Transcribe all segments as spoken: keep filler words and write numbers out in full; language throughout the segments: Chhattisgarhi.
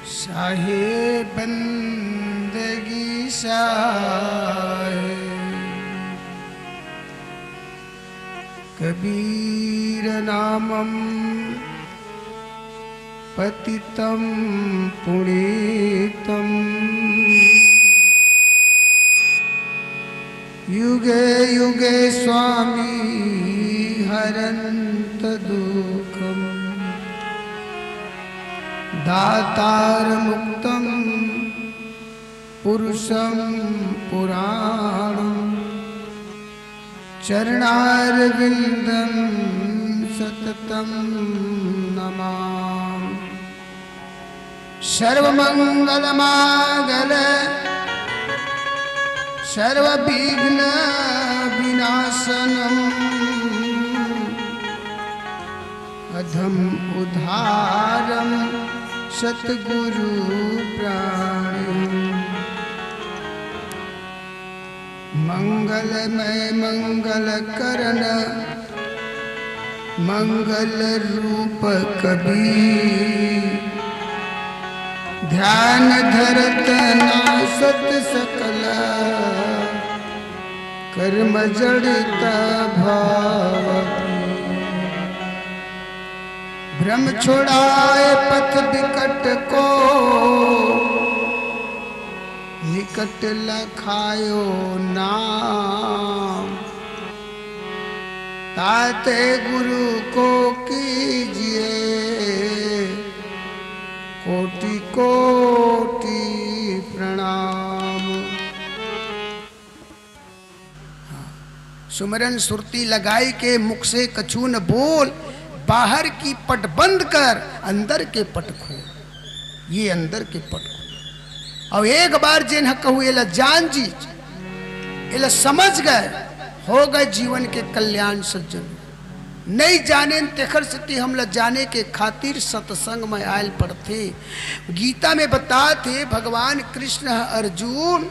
साहे बंदगी साहे, कबीर नामम पतितं पुनीतं। युगे युगे स्वामी हरन्त दुःखं, दातार मुक्तं पुरुषं पुराणं। चरणारविन्दं सततं नमामि। सर्वमंगल मांगल, सर्व विघ्न विनाशनम, अधम उधारम सतगुरु प्राणी। मंगलमय मंगल करण, मंगल रूप कबीर। ध्यान धरत नासत सकल, कर्म जड़ता भाव। भ्रम छोड़ाए पथ विकट को, निकट लखायो नाम। ताते गुरु को कीजिए कोटि कोटि प्रणाम। सुमरन सुरती लगाई के, मुख से कछु न बोल, बाहर की पट बंद कर, अंदर के पट खोल। ये अंदर के पट खोल। और एक बार जेन ह कहू एला जान जी, एला समझ गए, हो गए जीवन के कल्याण सज्जन। नहीं जाने तेखर सेती हमला जाने के खातिर सत्संग में आयल पड़थे। गीता में बतात हे भगवान कृष्ण ह अर्जुन,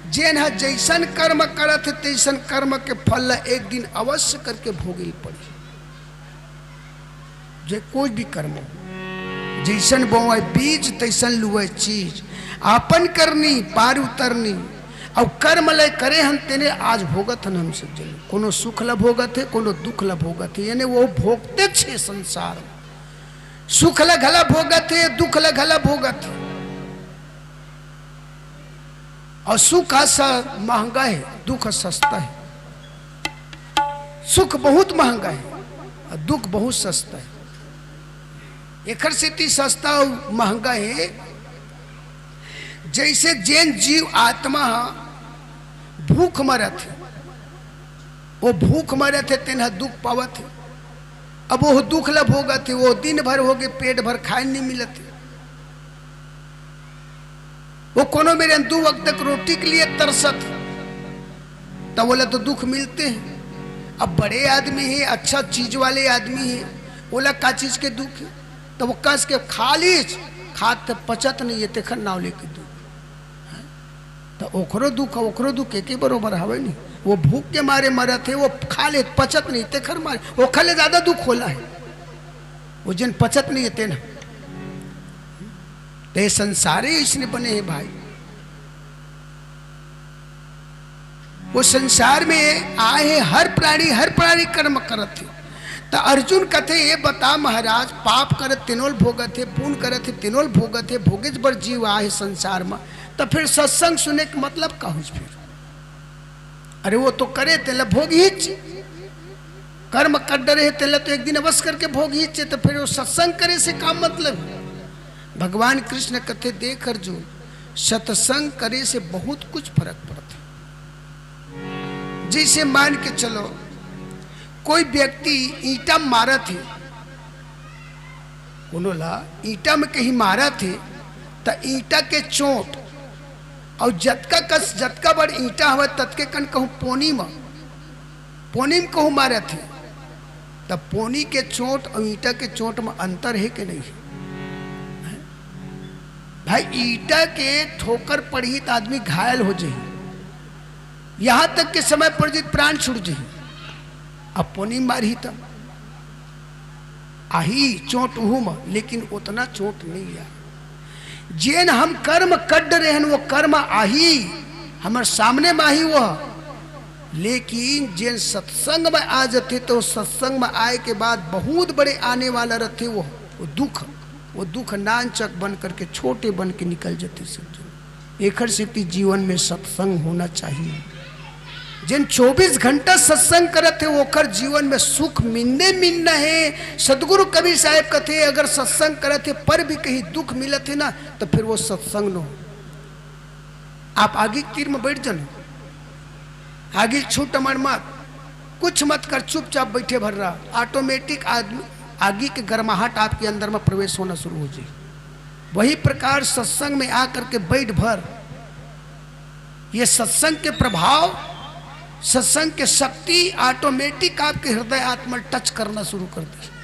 जेन ह जैसन कर्म करत हे, तैसन कर्म के फल ल एक दिन अवश्य करके भोगिल पड़ी। जे कोई भी कर्म हो, जैसन बोवे बीज, तैसन लुए चीज। आपन करनी, पार उतरनी, अउ कर्म ले करे हन, तेने आज भोगत हन हम सब जन। कोनो सुख ल भोगत हे, कोनो दुख ल भोगत हे, यानी वो भोगते छे संसार में। सुख ल घला भोगत हे, दुख ल घला भोगत हे। और सुख ह स-, महंगा हे, दुख ह सस्ता हे। सुख बहुत महंगा हे और दुख बहुत सस्ता हे। एखर सेती सस्ता और महंगा हे, जैसे जेन जीव आत्मा ह भूख मरत हे, वो भूख मरत हे, तेन ह दुख पावत हे। अब वो दुख ल भोगत हे, वो दिन भर हो गए पेट भर खाए नहीं मिलत हे। वो कोनो मेर दू वक्त तक रोटी के लिए तरसत हे, तब ओला तो दुख मिलते हैं। अब बड़े आदमी हे, अच्छा चीज वाले आदमी हे, ओला का चीज के दुख हे? तब वो कस के खा लीच, खात पचत नहीं हे, तेखर नाव लेके दुख। हैं? तो ओकरो दुख, ओकरो दुख एके बरोबर हवे नहीं। वो भूख के मारे मरत हे, वो खा ले पचत नहीं, तेखर मारे ओखर ले ज्यादा दुख होला हे। वो जेन पचत नहीं हे, तेन। ते संसारे इसने बने हे भाई। वो संसार में आए हे, हर प्राणी, हर प्राणी कर्म करत हे। त अर्जुन कथे, "ये बता महाराज, पाप करत तेनोल भोगत हे, पुण्य करत हे तेनोल भोगत हे, भोगेच बर जीव आए हे संसार में, त फिर सत्संग सुने के मतलब का होइस फिर? अरे वो तो करे, तेला भोग हीच, कर्म कर डरे हे, तेला तो एक दिन अवश्य करके भोग हीच, त फिर वो सत्संग करे से का मतलब हे?" भगवान कृष्ण कथे, देख अर्जुन, सत्संग करे से बहुत कुछ फर्क पड़थे। जैसे मान के चलो, कोई व्यक्ति ईंटा मारत हे, कोनो ला ईंटा में कहीं मारत हे, त ईंटा के चोट और जतका कस, जतका बड़ ईंटा हवे, ततके कन कहूँ पोनी में, पोनी में कहूँ मारत हे, त पोनी के चोट और ईंटा के चोट में अंतर हे कि नहीं हे? भाई, ईंटा के ठोकर पड़ही त आदमी घायल हो जाही, यहाँ तक के समय पर जित प्राण छूट जाही। अब पोनी मारही त आही चोट उहू म, लेकिन उतना चोट नहीं आए। जेन हम कर्म कर डरे हन, वो कर्म आही, हमर सामने म आही वो। लेकिन जेन सत्संग में आ जथे, तो सत्संग में आए के बाद बहुत बड़े आने वाला रथे वो, वो दुख, वो दुख नानचक बन करके, छोटे बन के निकल जथे सज्जन। एखर सेती जीवन में सत्संग होना चाहिए। जेन चौबीस घंटा सत्संग करत हे, ओकर जीवन में सुख मिलने मिलना हे। सदगुरु कबीर साहेब कथे, अगर सत्संग करत हे पर भी कहीं दुख मिलत हे ना, तो फिर वो सत्संग न हो। आप आगी के तीर में बैठ जाना, आगी छूट मर मत, कुछ मत कर, चुपचाप बैठे भर रहा। ऑटोमेटिक आदमी, आगी के गर्माहट आपके अंदर में प्रवेश होना शुरू हो जाए। वही प्रकार सत्संग में आकर के बैठ भर, ये सत्संग के प्रभाव, सत्संग के शक्ति ऑटोमेटिक आपके हृदय आत्मा टच करना शुरू कर दे।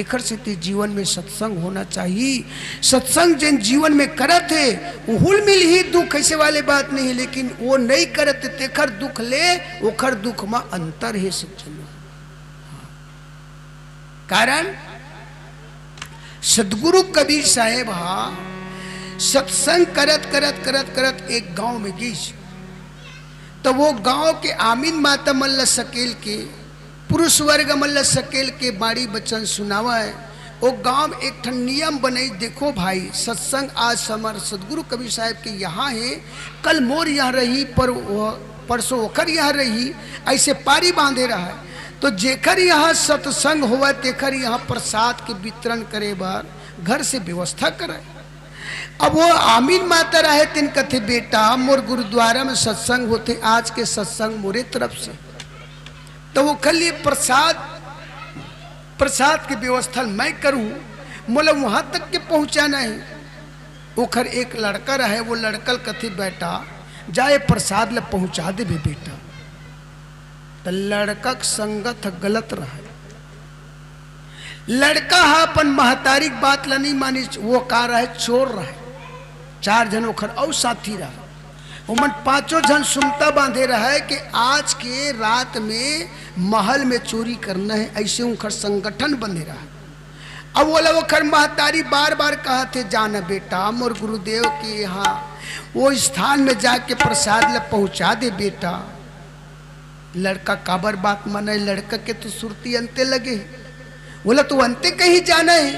एखर सेती जीवन में सत्संग होना चाहिए। सत्संग जेन जीवन में करत हे, उहुल मिल ही दुख, ऐसे वाले बात नहीं, लेकिन वो नहीं करत हे, तेखर दुख ले, ओखर दुख में अंतर हे सज्जन। कारण सदगुरु कबीर साहेब हा सत्संग करत, करत, करत, करत एक गांव में गईस। तो वो गांव के आमिन माता मन ल सकेल के, पुरुष वर्ग मन ल सकेल के बाणी बचन सुनावय। वो गांव में एक ठन नियम बनई, देखो भाई, सत्संग आज हमर सदगुरु कबीर साहेब के यहाँ हे, कल मोर यहाँ रही, पर वो, परसों ओकर यहाँ रही, ऐसे पारी बांधे रहय। तो जेकर यहाँ सत्संग होवय, तेकर यहाँ प्रसाद के वितरण करे बर घर से व्यवस्था करय। अब वो आमिन माता रहे, तेन कथे, "बेटा, मोर गुरुद्वारा में सत्संग होथे, आज के सत्संग मोरे तरफ से।" तो ओकर लिए प्रसाद, प्रसाद के व्यवस्था मैं करूं, मोला वहां तक के पहुंचाना हे। ओखर एक लड़का रहे, वो लड़का ल कथे, "बेटा, जा ये प्रसाद ल पहुंचा देबे बेटा।" त लड़का के संगत ह गलत रहे। लड़का ह अपन महतारी के बात ल नहीं मानिस, वो का रहे, चोर रहे। चार झन ओखर अउ साथी रहे, ओमन पांचों झन सुमता बांधे रहे कि आज के रात में महल में चोरी करना हे, ऐसे ओखर संगठन बने रहे। अब ओला ओखर महतारी बार बार कहत हे, "जाना बेटा, मोर गुरुदेव के यहाँ वो स्थान में जाके प्रसाद ल पहुंचा दे बेटा।" लड़का काबर बात माने, लड़का के तो सुरती अंते लगे हे, ओला तो अंते कहीं जाना हे।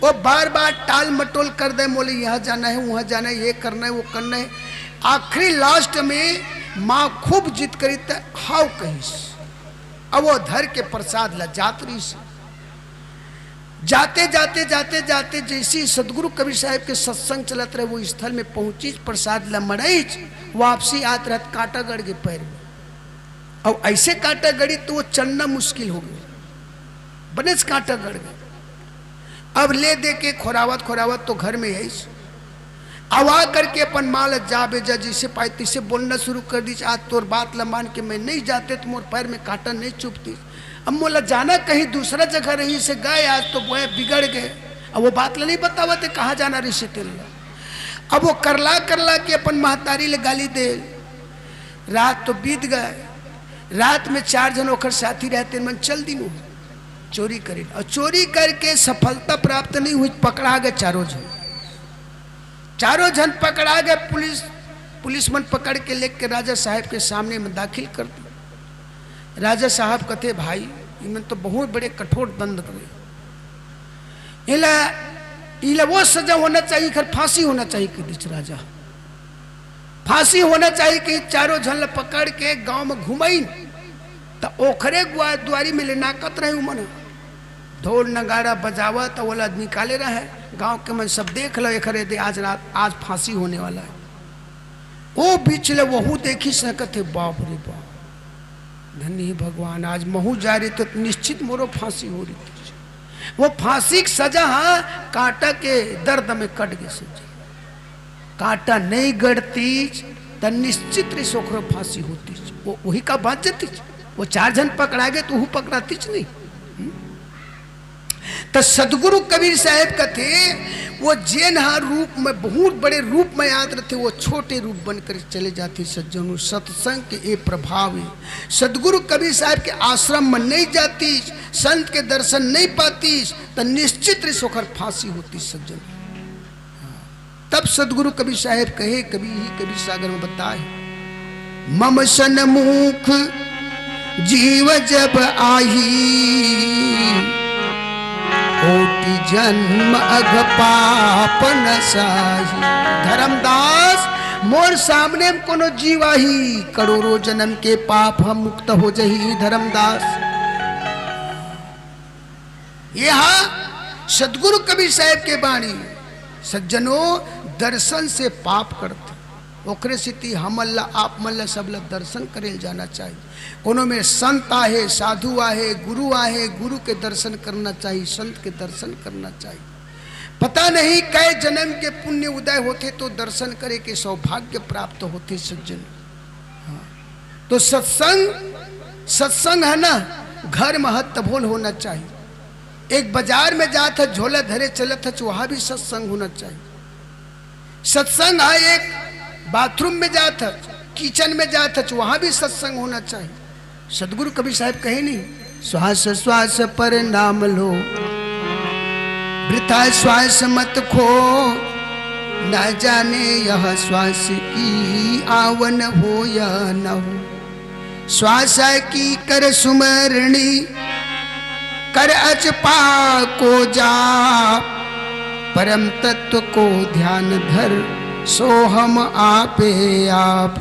वो बार बार टाल मटोल कर दे, मोले यहाँ जाना हे, वहाँ जाना हे, ये करना हे, वो करना हे। आखिरी लास्ट में माँ खूब जिद करिस त हाव कहिस। अब वो धर के प्रसाद ल जात रहिस। जाते, जाते, जाते, जाते जैसे ही सदगुरु कबीर साहेब के सत्संग चलत रहे, वो स्थल में पहुंचिस, प्रसाद ल मड़ाइस, वापसी आत रहत कांटा गड़ गे पैर में। अब ऐसे कांटा गड़ी तो वो चलना मुश्किल हो गया, बनेच कांटा गड़ गया। अब ले दे के खोरावत खोरावत तो घर में आइस। अब आ करके अपन माँ ल जा बेजा जैसे पाए तैसे बोलना शुरू कर दिस, "आज तोर बात ल मान के मैं नहीं जाते तो मोर पैर में कांटा नहीं चुभतिस। अब मोला जाना कहीं दूसरा जगह रहिस हे, गए आज तो वो बिगड़ गए।" अब वो बात ल नहीं बतावत हे कहाँ जाना रहिस हे तेन ल। अब वो करला करला के अपन महतारी ल गाली दे। रात तो बीत गए, रात में चार झन ओखर साथी रहे, तेन मन चल दिन वो चोरी करिन, और चोरी करके सफलता प्राप्त नहीं हुई, पकड़ा गए चारों झन। चारों झन पकड़ा गए, पुलिस, पुलिस मन पकड़ के लेके राजा साहेब के सामने में दाखिल कर दी। राजा साहेब कथे, "भाई, इमन तो बहुत बड़े कठोर दंड करे, इला, इला वो सजा होना चाहिए, खर फांसी होना चाहिए," कह दिस राजा। फांसी होना चाहिए कि चारों झन ल पकड़ के गांव में घुमाइन, त ओखरे गुआ-, दुआरी में ले नाकत रहे उमन। ढोल नगाड़ा बजावत ओला निकाले रहे, गांव के मन सब देख लो, एखरे दे आज रात, आज फांसी होने वाला है। ओ बीच ले वहू देखिस न कथे, "बाप रे बाप, धन्य हे भगवान, आज महू जा रही तो निश्चित मोरो फांसी हो रही।" वो फांसी के सजा हा कांटा के दर्द में कट गए सज्जन। कांटा नहीं गड़तीस, त निश्चित रही ओखरो फांसी होतीस। वो वही का बात जतीस। वो चार झन पकड़ा गए, तो वहू पकड़ातीस नहीं। हम्म? त सदगुरु कबीर साहेब कथे, वो जेन हा रूप में, बहुत बड़े रूप में आत रथे, वो छोटे रूप बनकर चले जाते। सज्जनों, सत्संग के ये प्रभाव है। सदगुरु कबीर साहेब के आश्रम में नहीं जातीस, संत के दर्शन नहीं पातीस, त निश्चित रही ओखर फांसी होतीस सज्जन। तब सदगुरु कबीर साहेब कहे, कबीर ही कबीर सागर में बताए, मम सनमुख जीव जब आही, कोटि जन्म अघ पाप न साही। धर्मदास, मोर सामने में कोनो जीव आही, करोड़ों जन्म के पाप ह मुक्त हो जही। धर्मदास, ये हा सदगुरु कबीर साहेब के बाणी। सज्जनों, दर्शन से पाप कटथे, ओकरे सेती हमन ला, आप मन ला, सब ला दर्शन करे ल जाना चाहिए। कोनो में संत आहे, साधु आहे, गुरु आहे, गुरु के दर्शन करना चाहिए, संत के दर्शन करना चाहिए। पता नहीं कई जन्म के पुण्य उदय होथे तो दर्शन करे के सौभाग्य प्राप्त होथे सज्जन। हाँ। तो सत्संग, सत्संग है ना, घर में हत तभोल होना चाहिए। एक बाजार में जात है, झोला धरे चलत है, वहां भी सत्संग होना चाहिए। सत्संग है, एक बाथरूम में जात है, किचन में जात है, वहां भी सत्संग होना चाहिए। सदगुरु कबीर साहब कहे नहीं, श्वास श्वास पर नाम लो, वृथा श्वास मत खो, ना जाने यह श्वास की आवन हो या न हो। श्वास की कर सुमरणी, कर अचपा को जाप, परम तत्व को ध्यान धर, सो हम आपे आप।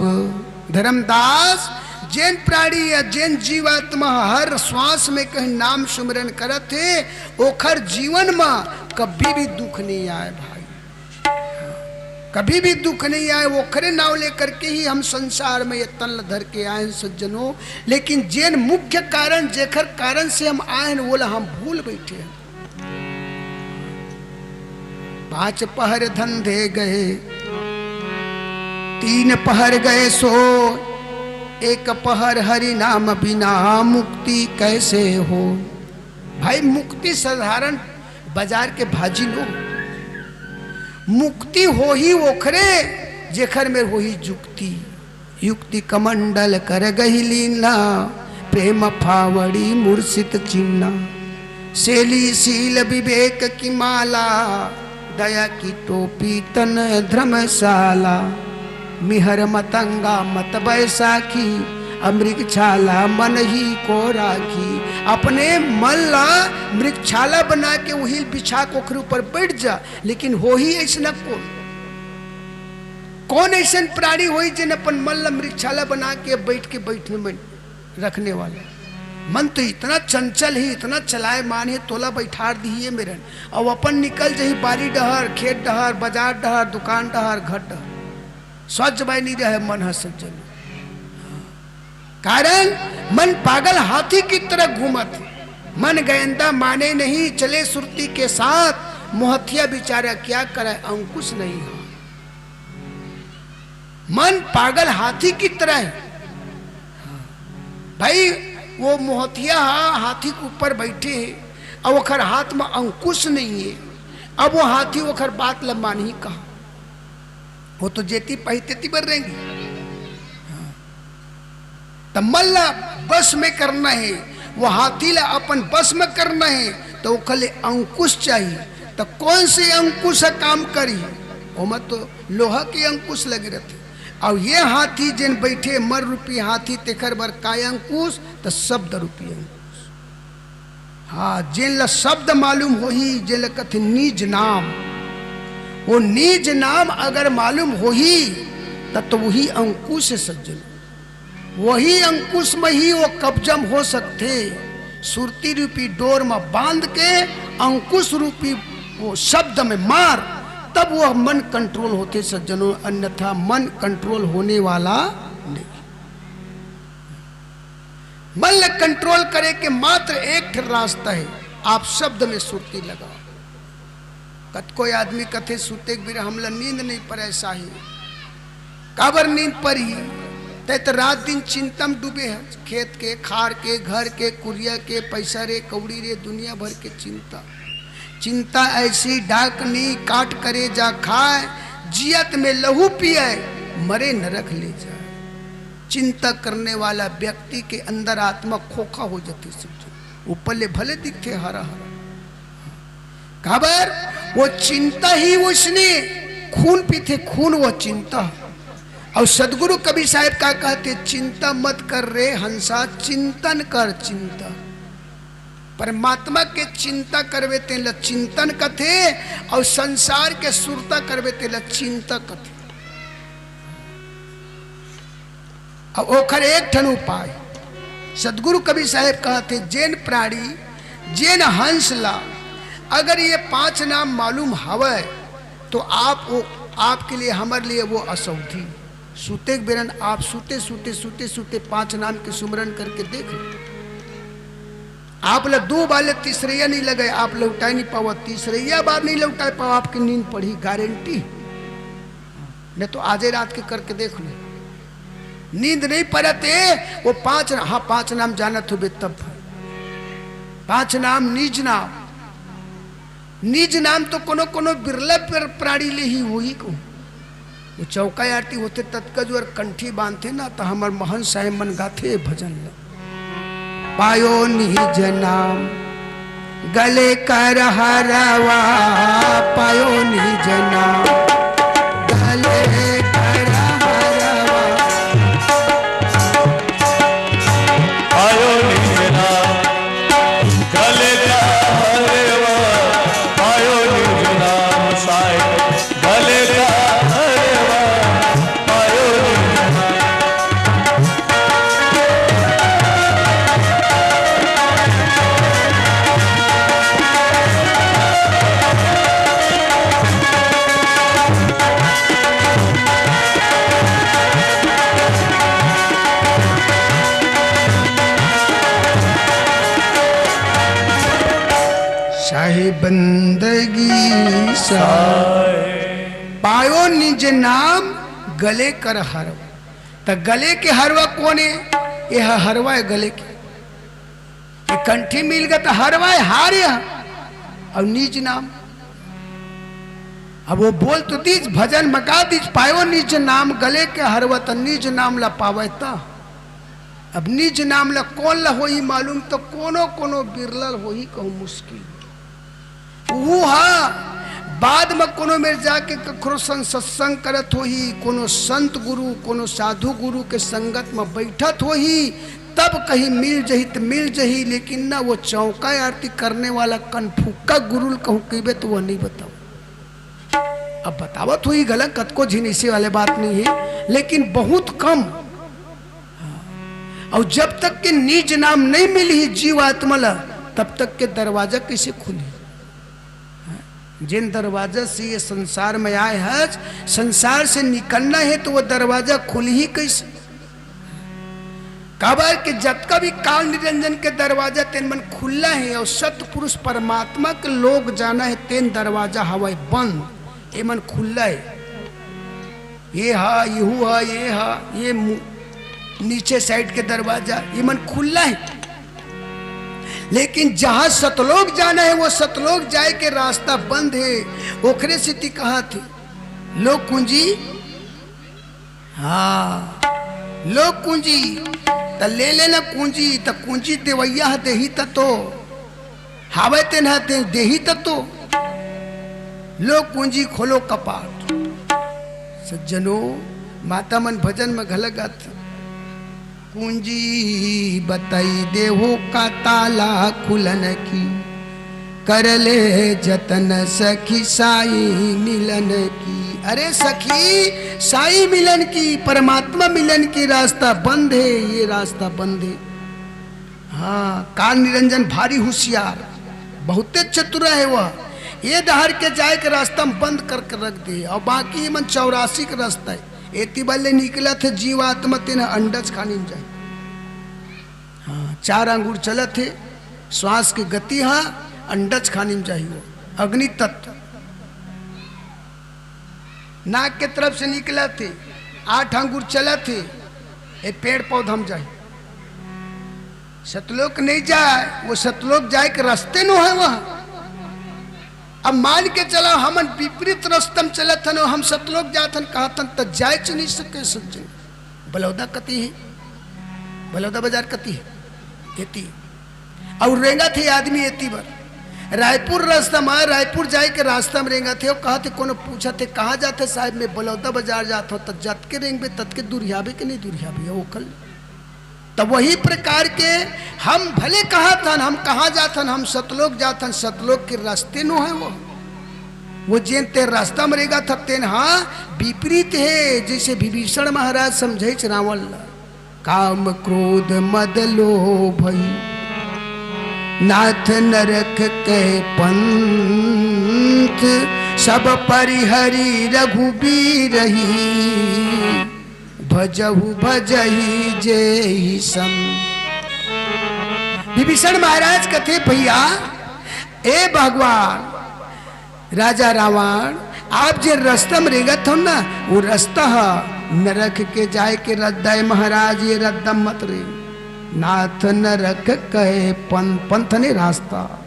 धर्मदास, जेन प्राणी या जेन जीवात्मा हर श्वास में कहीं नाम सुमरन करत हे, ओखर जीवन में कभी भी दुख नहीं आए भाई, कभी भी दुख नहीं आए। ओखरे नाव लेकर के ही हम संसार में ये तन ल धर के आए हैं सज्जनों। लेकिन जेन मुख्य कारण, जेखर कारण से हम आए हैं, वो ला हम भूल बैठे हैं। पांच पहर धंधे गए, तीन पहर गए सो, एक पहर हरि नाम बिना मुक्ति कैसे हो। भाई, मुक्ति साधारण बाजार के भाजी नो, मुक्ति होही ओखरे जेखर में होही जुक्ति। युक्ति कमंडल कर गही लीना, प्रेम फावड़ी मूर्छित चिन्हा। सेली सील विवेक की माला, दया की टोपी तन धर्मशाला। मिहर मतंगा मत बैसाखी, अमृगछाला मन ही को राखी। अपने मन ला मृगछाला बना के वही बिछा के ओखरे ऊपर बैठ जा, लेकिन होही ऐसना कौन? कौन ऐसन प्राणी होही जेन अपन मन ला मृगछाला बना के बैठ के बैठने में रखने वाला? मन तो इतना चंचल ही, इतना चलायमान ही, तोला बैठार दिही ये मेरन, अउ अपन निकल जही बारी डहर, खेत डहर, बाजार डहर, दुकान डहर, घर डहर। सच बाय नहीं रहे मन ह सज्जन। कारण मन पागल हाथी की तरह घूमत हे। मन गयंदा माने नहीं, चले सुरती के साथ। मोहथिया बेचारा क्या करे, अंकुश नहीं है। मन पागल हाथी की तरह है भाई। वो मोहथिया हा हाथी के ऊपर बैठे है, अब ओखर हाथ में अंकुश नहीं है। अब वो हाथी ओखर बात ल मानही कहाँ? वो तो जेती पाही तेती बर रहेंगी। हाँ। त मन ला बस में करना है, वो हाथी ला अपन बस में करना है, तो ओकर ले अंकुश चाहिए। त कौन से अंकुश ह काम करी? ओमा तो लोहा के अंकुश लगे रहते। अब ये हाथी जेन बैठे, मन रूपी हाथी, तेखर बर काय अंकुश? त शब्द रूपी अंकुश। हाँ, जेन ला शब्द मालूम होही, जेन ला कथे निज नाम, वो निज नाम अगर मालूम होही, तब तो वही अंकुश है सज्जन। वही अंकुश में ही वो कब्जम हो सकथे। सुरती रूपी डोर में बांध के अंकुश रूपी वो शब्द में मार, तब वो मन कंट्रोल होथे सज्जनों, अन्यथा मन कंट्रोल होने वाला नहीं। मन ला कंट्रोल करे के मात्र एक ठन रास्ता है, आप शब्द में सुरती लगाओ। कतको आदमी कथे, "सुते के बेरा हमला नींद नहीं परे साही।" काबर नींद परही? तै त रात दिन चिंता में डूबे हस, खेत के, खार के, घर के, कुरिया के, पैसा रे, कौड़ी रे, दुनिया भर के चिंता। चिंता ऐसी डाकनी, काट करेजा खाए, जियत में लहू पिए, मरे नरक ले जाए। चिंता करने वाला व्यक्ति के अंदर आत्मा खोखा हो जाती, समझो। ऊपर ले भले दिखते हरा हरा, काबर वो चिंता ही उसने खून पीथे, खून वो चिंता। अउ सदगुरु कबीर साहेब का कहथे, "चिंता मत कर रे हंसा, चिंतन कर चिंता।" परमात्मा के चिंता करबे तेला चिंतन कथे, अउ संसार के सुरता करबे तेला चिंता कथे। अब ओखर एक ठन उपाय, सदगुरु कबीर साहेब कहथे, जेन प्राणी, जेन हंस ला अगर ये पांच नाम मालूम हवय, तो आप वो, आपके लिए, हमर लिए वो असौधी। सुते के बेरन आप सुते, सुते, सुते, सुते पांच नाम के सुमरन करके देख लो। आप ला दू बार ले तीसरैया नहीं लगे, आप लौटाए नहीं पावा, तीसरैया बार नहीं लौटाए पावा, आपकी नींद पड़ी, गारंटी। नहीं तो आजे रात के करके देख लो, नींद नहीं पड़त हे। वो पांच, हाँ, पांच नाम जानत होबे तब। पांच नाम, निज नाम। निज नाम तो कोनो कोनो बिरला प्र-, प्राणी ले ही होही कहूं। वो चौका आरती होथे, ततका जुआर कंठी बांधथे ना, त हमर महंत साहेब मन गाथे भजन ल, पायो निज नाम गले कर हरवा, पायो निज नाम गले कर हरवा। पायो निज नाम गले का हरवा, पायो निज नाम साहेब गले का हरवा, पायो निज नाम। साहेब बंदगी सा। पायो निज नाम गले कर हरवा। त गले के हरवा कोन हे? ये ह-, हरवा हे गले के। ये कंठी मिल गे त हरवा हे, हार हे। अउ निज नाम, अब वो बोल तो दीज, भजन म गा दीज, पायो निज नाम गले के हरवा, त निज नाम ला पावे त। अब निज नाम ला कोन ला होही मालूम, त कोनो कोनो बिरला ल होही कहूं, मुश्किल। वो हा बाद म कोनो मेर जाके कखरो संग सत्संग करत होही, कोनो संत गुरु, कोनो साधु गुरु के संगत म बैठत होही, तब कहीं मिल जही त मिल जही, लेकिन ना वो चौका आरती करने वाला कनफुक्का गुरु ल कहूं कहिबे त वो नहीं बताओ। अब बतावत होही घला, कतको झिन इसे वाले बात नहीं हे, लेकिन बहुत कम। हाँ। अउ जब तक के निज नाम नहीं मिलही जीव आत्मा ला, तब तक के दरवाजा कइसे खुलही? हाँ। जेन दरवाजा से ये संसार में आए हस, संसार से निकलना हे, त वो दरवाजा खुलही कइसे? काबर के जतका भी काल निरंजन के दरवाजा तेन मन खुल्ला हे, अउ सतपुरुष परमात्मा के लोक जाना हे, तेन दरवाजा हवय बंद, ए मन खुल्ला हे। ये हा, इहू हा, ये हा, ये मु-, नीचे side के दरवाजा, ये मन खुल्ला हे। लेकिन जहां सतलोक जाना हे, वो सतलोक जाए के रास्ता बंद हे। ओखरे सेती कहत हे, लो कुंजी, हाँ, लो कुंजी, त ले लेना कुंजी, त कुंजी देवइया ह देही त तो, हावय तेन ह दे-, देही त तो। लो कुंजी, खोलो कपाट। सज्जनो, माता मन भजन म घलक गाथे, कुंजी बताई देहू का ताला खुलन की, कर ले जतन सखी साई मिलन की। अरे सखी, साई मिलन की, परमात्मा मिलन की रास्ता बंद हे, ये रास्ता बंद हे। हाँ, काल निरंजन भारी हुसियार, बहुते चतुरा हे वह। ये डहर के जाए के रास्ता म बंद करके रख दे, अउ बाकी मन चौरासी के रास्ता हे। एती बर ले निकलत हे जीवात्मा, तेन ह अंडच खानी म जाही। हाँ, चार अंगुर चलत हे, श्वास के गति ह अंडच खानी म जाही, वो अग्नि तत्व। नाक के तरफ से निकलत हे, आठ अंगुर चलत हे, ए पेड़ पौधा म जाही। सतलोक नहीं जाए, वो सतलोक जाए के रास्ते नो हे वह। अब मान के चला, हमन विपरीत रास्ता म चलत हन, हम सतलोक जात हन, कहत हन, त जाए च नहीं सके सज्जन। बलौदा कती हे, बलौदा बाजार कती हे, एती। अउ रेंगत हे आदमी एती बर। रायपुर रास्ता म, रायपुर जाए के रास्ता म रेंगत हे, अउ कहत हे, कोनो पूछत हे, "कहाँ जात हे साहेब?" "मैं बलौदा बाजार जात हूँ।" "त जतके रेंगबे, ततके दुरिहाबे के नहीं दुरिहाबे?" ओखर त वही प्रकार के हम भले कहत हन, हम कहाँ जात हन, हम सतलोक जात हन, सतलोक के रस्ते नो हे वो। वो जेन ते रस्ता म रेंगत हे, तेन हा विपरीत हे, जैसे विभीषण महाराज समझाइस रावण ला। काम क्रोध मद लोभ ही नाथ नरक कहे पंथ, सब परिहरी रघुबीर ही, भजहु भजहि जेहि संत। विभीषण महाराज कथे, "भैया, ए भगवान, राजा रावण, आप जे रस्ता म रेंगत हो ना, वो रस्ता ह नरक के जाए के रद्दा हे महाराज, ये रद्दा मत रे।" नाथ नरक कहे पंथ, पंथ ने रास्ता।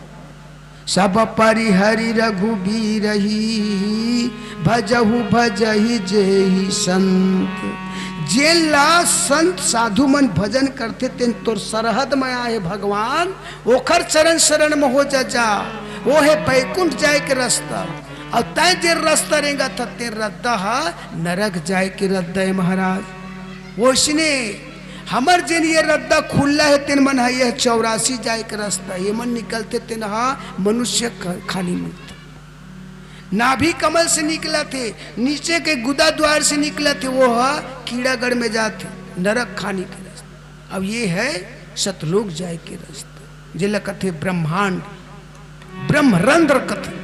सब परिहरि रघुबीर ही, भजहु भजहि जेहि संत। जेन ला संत साधु मन भजन करथे, तेन तोर सरहद म आहे भगवान, ओखर चरण शरण म हो जा, जा। वो हे बैकुंठ जाए के रस्ता। अउ तैं जे रस्ता रेंगत ह, तेन रद्दा ह नरक जाए के रद्दा हे महाराज। वइसने हमर जेन ये रद्दा खुल्ला हे, तेन मन ह ये चौरासी जाए के रस्ता, ये मन निकलथे, तेन ह मनुष्य ख-, खानी मिलथे। नाभि कमल से निकलथे, नीचे के गुदा द्वार से निकलथे, वो ह कीड़ागढ़ में जाथे, नरक खानी के रस्ता। अब ये हे सतलोक जाए के रस्ता, जेला कथे ब्रह्मांड, ब्रह्मरंध्र कथे।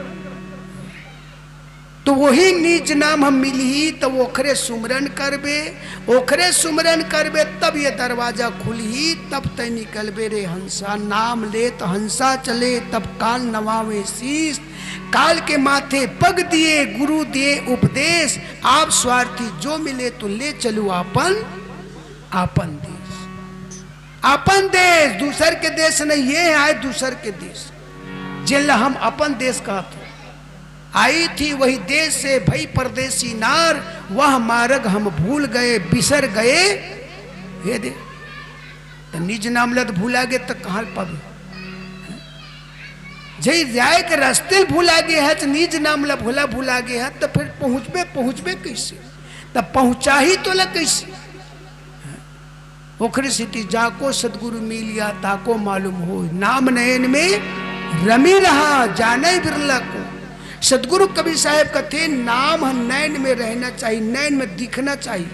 तो वही निज नाम हम मिलही, तब ओखरे सुमरन करबे, ओखरे सुमरन करबे, तब ये दरवाजा खुलही, तब तैं निकलबे रे हंसा। नाम लेत हंसा चले, तब काल नवावे शीश। काल के माथे पग दिए, गुरु दिए उपदेश। आप स्वार्थी जो मिले, तो ले चलू आपन, आपन देश। आपन देश, दूसर के देश नहीं, ये आए दूसर के देश, जेला हम अपन देश कहत हन। आई थी वही देश से भई परदेसी नार, वह मार्ग हम भूल गए, बिसर गए। हे दे, त निज नाम ल त भुला गे, त कहाँ ल पाबे? जई जाए के रस्ते ल भुला गे हच, निज नाम ल भुला, भुला गे हच, त फिर पहुँचबे, पहुँचबे कइसे? त पहुँचाही तोला कइसे? ओखरे सेती जाको सतगुरु मिलिया, ताको मालूम होय। नाम नयन में रमी रहा, जाने बिरला को। सतगुरु कबीर साहेब कथे, नाम ह नयन में रहना चाहिए, नयन में दिखना चाहिए।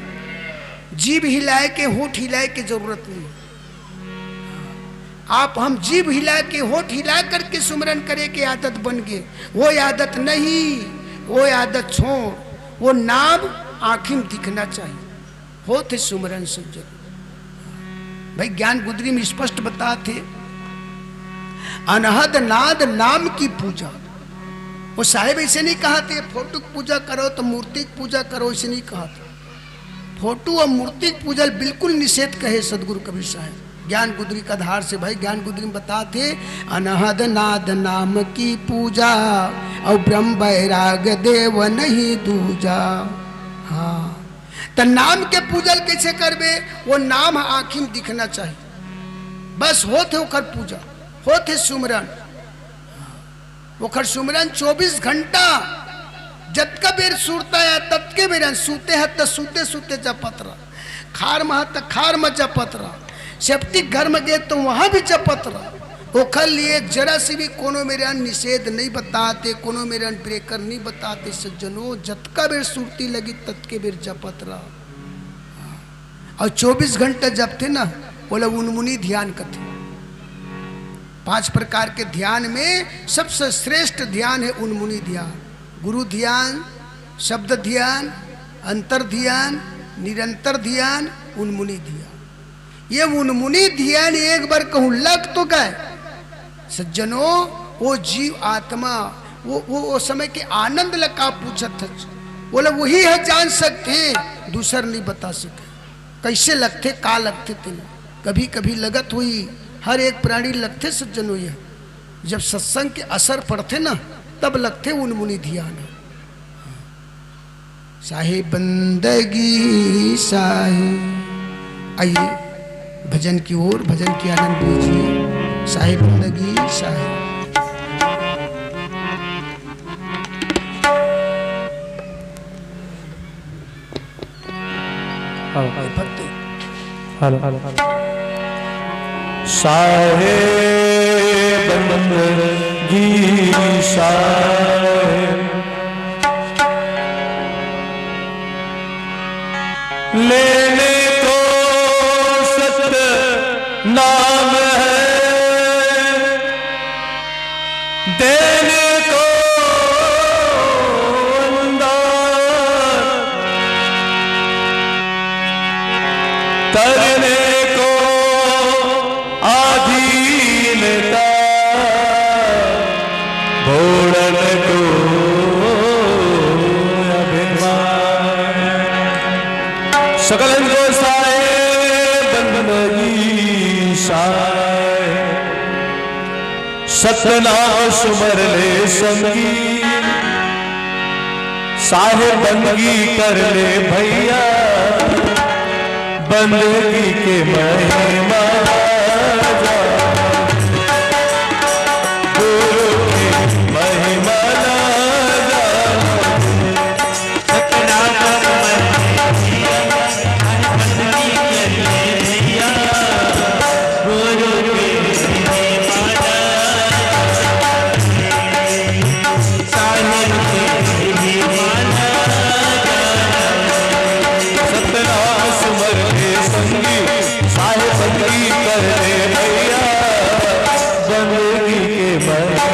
जीभ हिलाए के, होंठ हिलाए के जरूरत नहीं। आप हम जीभ हिला के, होंठ हिला करके सुमरन करे के आदत बन गे, वो आदत नहीं, वो आदत छोड़, वो नाम आँखी में दिखना चाहिए। होत हे सुमरन सज्जन। भाई, ज्ञान गुदरी में स्पष्ट बतात हे, अनहद नाद नाम की पूजा। वो साहेब अइसे नहीं कहत हे, फोटो की पूजा करो त मूर्ति की पूजा करो, अइसे नहीं कहत हे। फोटो अउ मूर्ति की पूजा ल बिल्कुल निषेध कहे सतगुरु कबीर साहेब। ज्ञान गुदरी का आधार से, भाई, ज्ञान गुदरी में बतात हे, अनहद नाद नाम की पूजा, अउ ब्रह्म बैराग देव नहीं दूजा। हाँ, त नाम के पूजा ल कइसे करबे? वो नाम ह आँखी में दिखना चाहिए। बस होत हे ओखर पूजा, होत हे सुमरन। ओखर सुमरन चौबीस घंटा, जतका बेर सुरता आय, ततके बेर, सूते ह त सूते सूते जपत रह, खार म ह त खार म जपत रह, सेप्टिक घर म गे त वहाँ भी जपत रह। ओखर लिए जरा सी भी कोनो मेर निषेध नहीं बतात हे, कोनो मेर ब्रेकर नहीं बतात हे। सज्जनो, जतका बेर सुरती लगी, ततके बेर जपत रह। अउ चौबीस घंटा जपथे ना, ओला उनमुनी ध्यान कथे। पांच प्रकार के ध्यान में सबसे श्रेष्ठ ध्यान हे उनमुनी ध्यान। गुरु ध्यान, शब्द ध्यान, अंतर ध्यान, निरंतर ध्यान, उनमुनी ध्यान। ये उनमुनी ध्यान एक बार कहूं लग तो गे, सज्जनो, वो जीव आत्मा, वो, वो, वो समय के आनंद ल का पूछत हच? ओला वही ह जान सकथे, दूसर नहीं बता सके। कइसे लगथे, का लगथे तेला। कभी-कभी लगत होही, हर एक प्राणी लगथे सज्जनो। यह जब सत्संग के असर पड़थे ना, तब लगथे उनमुनी ध्यान। साहेब बंदगी साहेब। आइए भजन की ओर, भजन की आनंद लीजिए। साहेब बंदगी साहेब। Hello, hello, hello. साहेब बंदगी साहेब, लेने को सतनाम है, देने को अंधा, करने को अधीनता, भोलन को अभिमान। सकलन को साहेब बंदगी साहेब, सतनाम सुमर ले संगी, साहेब बंदगी कर ले भैया, बंदगी के महिमा जा, गुरु के महिमा ना जा। सतनाम सुमर ले भैया, बंदगी कर ले भैया, गुरु के महिमा ना जा। सतनाम सुमर ले संगी, साहेब बंदगी कर ले भैया, बंदगी के महिमा।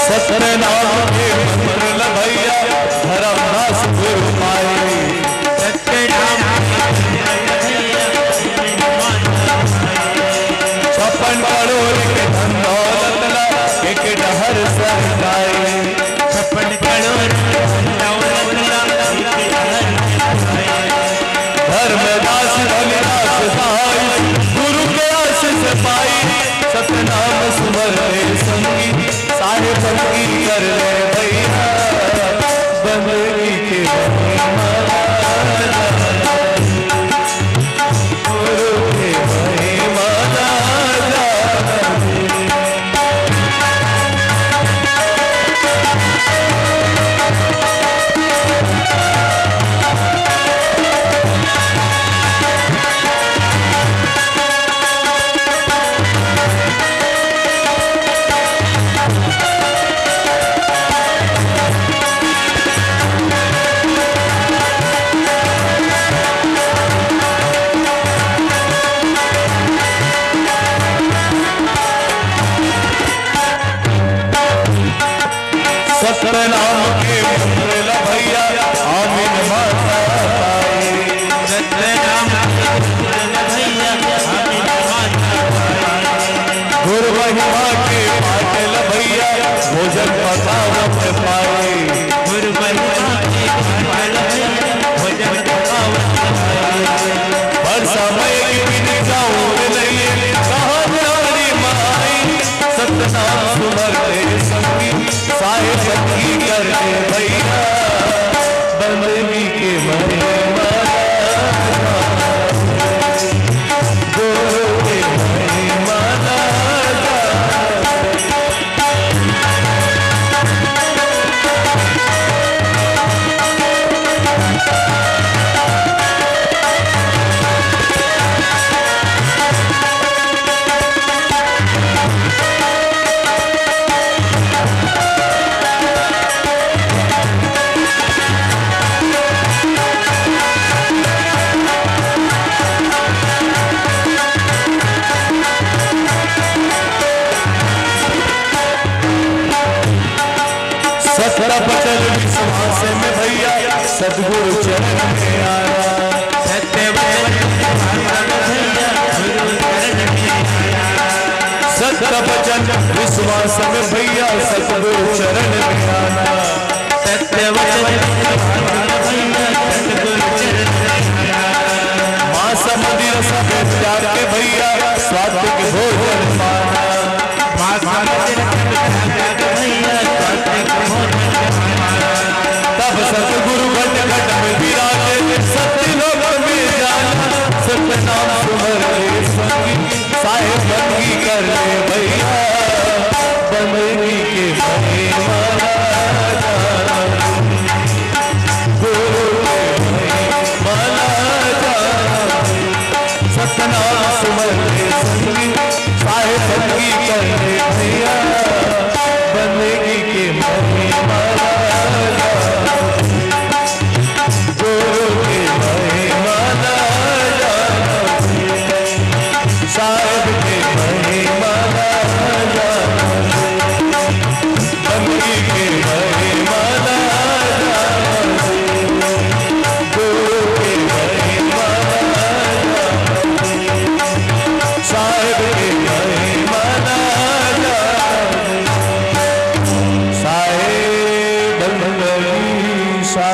सतनाम के मंत्र ल भैया, धर्म नाश गुरु पाए। सतनाम के मंत्र ल भैया, छप्पन करोड़ के धन दौलत ला एक डहर सरकाए। छप्पन करोड़ के धन दौलत ला एक डहर सरकाए। धर्मदास धनिदास सहाय, गुरु के आशीष पाई। सतनाम सुमर ले संगी, साहेब बंदगी कर ले भैया, बंदगी के महिमा। गुरु के महिमा। सतनाम के मंत्र ल भैया, आमीन माता ताई। सतनाम के मंत्र ल भैया, आमीन माता ताई। गुरु महिमा के पाठ ल भैया, भोजन पकावत पाए। गुरु महिमा के पाठ ल भैया, भोजन पकावत पाए। हर समय की बिन जाऊं नहीं, कहाँ जानी माई। सतनाम सुमर ले संगी, साहेब बंदगी कर ले भैया, बंदगी के महिमा। गुरु के महिमा। सत्य वचन विश्वास में भैया, सतगुरु चरण में आया। सत्य वचन विश्वास में भैया, गुरु चरण में मास में भैया सतगुरु चरण में आना। सत्य वचन भैया सतगुरु चरण में आना। मास मंदिर सब त्याग के भैया सात्विक भोजन पाना। मास मंदिर सब त्याग के भैया सात्विक भोजन पाना। तब सतगुरु घट घट में विराजे, सत्य लोक में जाना। सतनाम सुमर ले संगी, साहेब बंदगी कर ले भैया, बंदगी के महिमा ना जाना, गुरु के महिमा ना जाना। सतनाम सुमर ले संगी, साहेब बंदगी कर ले भैया, बंदगी के महिमा ना जाना। गुरु के महिमा ना जाना, साहेब के महिमा ना जाना, बंदगी के महिमा ना जाना, गुरु के महिमा ना जाना, साहेब के महिमा ना जाना, साहेब बंदगी सा